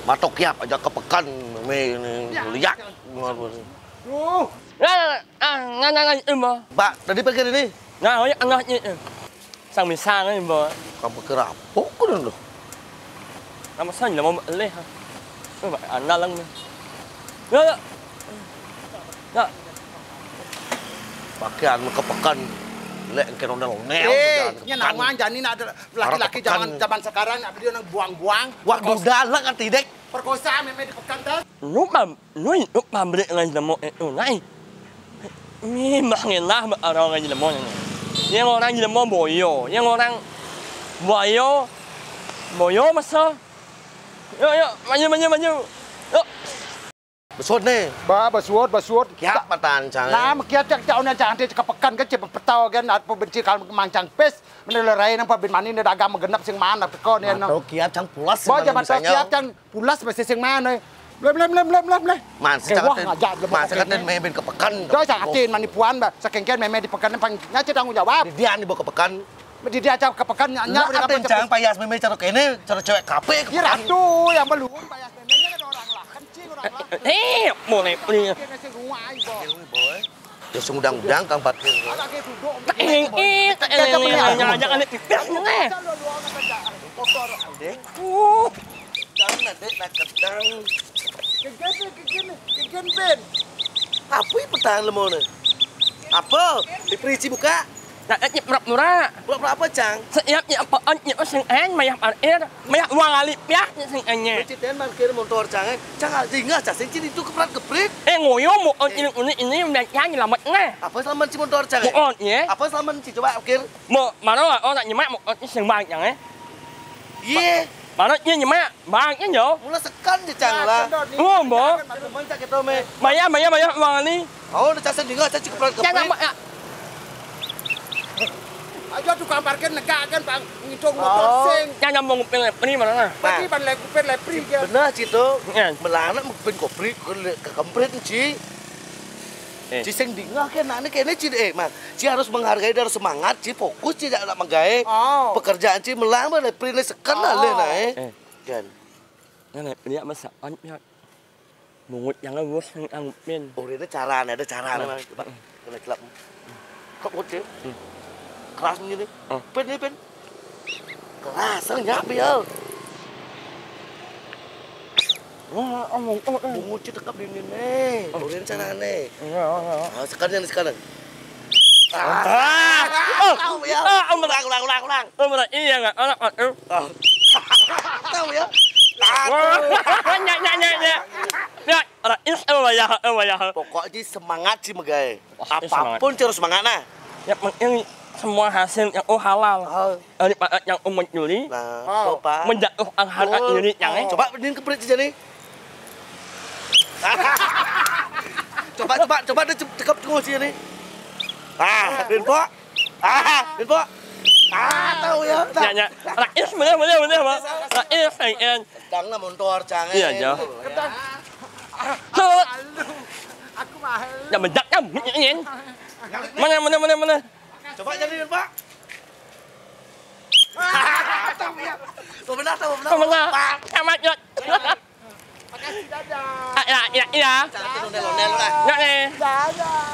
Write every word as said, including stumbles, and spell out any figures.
Matok kiap aja ke pekan, me, ini, liak. Duh. Nah, nah, nah, nah, nah, itu mah. Pak, tadi pakai ini? Nah, oh ya, nah, ini. Sang misang ini, Mbak. Kamu kira apa kan lu? Nama saya nggak mau leh, ha. Ini, Mbak, anda lang nih. Ya, ya. Ya. Pakaian ke pekan. Lek, engke ronda-ronda, Eh, udah ke ini pekan. Namanya jani nak ada laki-laki zaman, zaman sekarang, nak dia nang buang-buang. Wah, udah lah kan tidak. Perkosa, meme di pekan, dah. Lu pam-, lu itu pabrik ngai jelemoh itu, ngai. Ini mah ngenah ba orang ngai jelemoh ini. Yang orang jelemoh boyo, yang orang boyo, boyo masa. Yuk, yuk, maju, maju, maju. Yuk. Besut nih. Ba, basuot, basuot. Kiap matan cang. Nah, mekiat cak cak ona cang ade cak pekan ke cak petau kan, apa benci kalau mancang pes. Mene le rai nang pabin mani ne dagang megenep sing mana teko ne. Atau kiap cang pulas. Ba, sing jaman misalnya. Kiap cang pulas masih sing mana. Blem, blem, blem, blem, blem, blem. Man, eh, wah, sekarang ngajak, blem, main ben ke pekan. Doi, sangatin mani puan, ba. Saking kian meme di pekan pang nyaci tanggung jawab. Di dia nih bawa ke pekan. Di dia aja ke pekan, nyak, nyak, udah atin apa cang payas meme cara kene, cara cewek kape ke pekan. Iya, ratu yang belum payas memenya ada orang lah, kencing orang lah. Eh, boleh, boleh. Kena sing rumah, ayo, boy. Ya, sing udang-udang, Kang Fatir. Anak kayak duduk, eh, eh, eh, eh, eh, eh, eh, eh. Kotor, deh. Uh. Jangan nanti nak ketang. Kegen, kegen, kegen, Ben. Apa yang petang lemone? Apa? Diperisi buka? Nak, eh, murah-murah. Murah-murah apa, Cang? Siap, ya, apa, on, ya, sing en, mayah parkir. Banyak uang kali piah, ya, sing enye. Menciten parkir motor, Cang, eh. Cang, ah, singgah, Cang, sing cini itu keprat keprit. Eh, ngoyo, mau, oh, ini, ini, ini, yang nyelamat, nah. Apa selamat si motor, Cang, eh? Mau, oh, iya. Apa selamat si, coba, parkir. Mau, mana, oh, nak nyemak, mau, oh, ini sing banyak, Cang, eh. Iya. Ma-, mana, iya, nyemak, banyak, yo. Mula sekan je, Cang, lah. Oh, bo. Mana, mana, mana, kita, me. Maya, maya, maya, uang ini. Oh, udah casen dengar, caci kepala kepala. Jangan, ya. Aja tukang parkir negak kan, Bang, ngitung motor sing. Jangan mau ngupil lepri mana, nah. Berarti ban lepri, lepri kan. Benar, Ci, tuh. Iya. Melana ngupil kopri, ke, ke kemprit, Ci. Eh. Ci sing dingah kan, nah, ini kayaknya, Ci, eh, Mas. Ci harus menghargai dan harus semangat, Ci, fokus, Ci, nak menggawe. Oh. Pekerjaan, Ci, melang, lepri, ini sekan lah, le, nah, eh. Eh. Kan. Ngene, ini apa saat, ya. Mungut yang bos yang angupin. Oh, ini caranya, ada caranya, nah. Bang. Coba. Heeh. Kena gelap. Kok kode? Hmm. Keras ini. Oh. Pin ini, Pin. Keras, nyap ya. Oh, oh, oh, oh. Mungut ci tekap di ini, nih. Oh. Ini caranya. Iya, iya, iya. Nah, sekarang, sekarang. Ah. Ah. Oh. Tahu ya. Ah, ulang, ulang, ulang, ulang. Ulang, iya, enggak. Anak, anak. Ah. Tahu ya. Wah. Nyak, nyak, nyak, nyak. Ya, ora is, eh, wayah, eh, wayah. Pokoknya semangat sih, megai. Wah, ini semangat. Apapun harus semangat, nah. Yang penting semua hasil yang, oh, halal. Oh. Daripada yang umat juli. Nah, oh. Coba. Menjatuhkan harga diri, yang, eh. Coba, ini keprit aja nih. Coba, coba, coba deh, cep-, cekap tengok sini. Ah, Rinpo. Ah, Rinpo. Ah, tahu ya. Nyak, nyak. Rais, bener, bener, bener, Bang. Rais, Rais. Cang lah montor, Cang, iya, eh. Jauh. Tuh. Aku mahal. Ya, bedak, ya, ini. Mana, mana, mana, mana? Coba jadi, Pak. Tahu ya. Tahu benar, tahu benar. Tahu benar. Pak. Sama, ya. Makasih, dadah. Ah, ya, ya, ya. Cara itu ondel-ondel lah. Ya, nih. Dadah.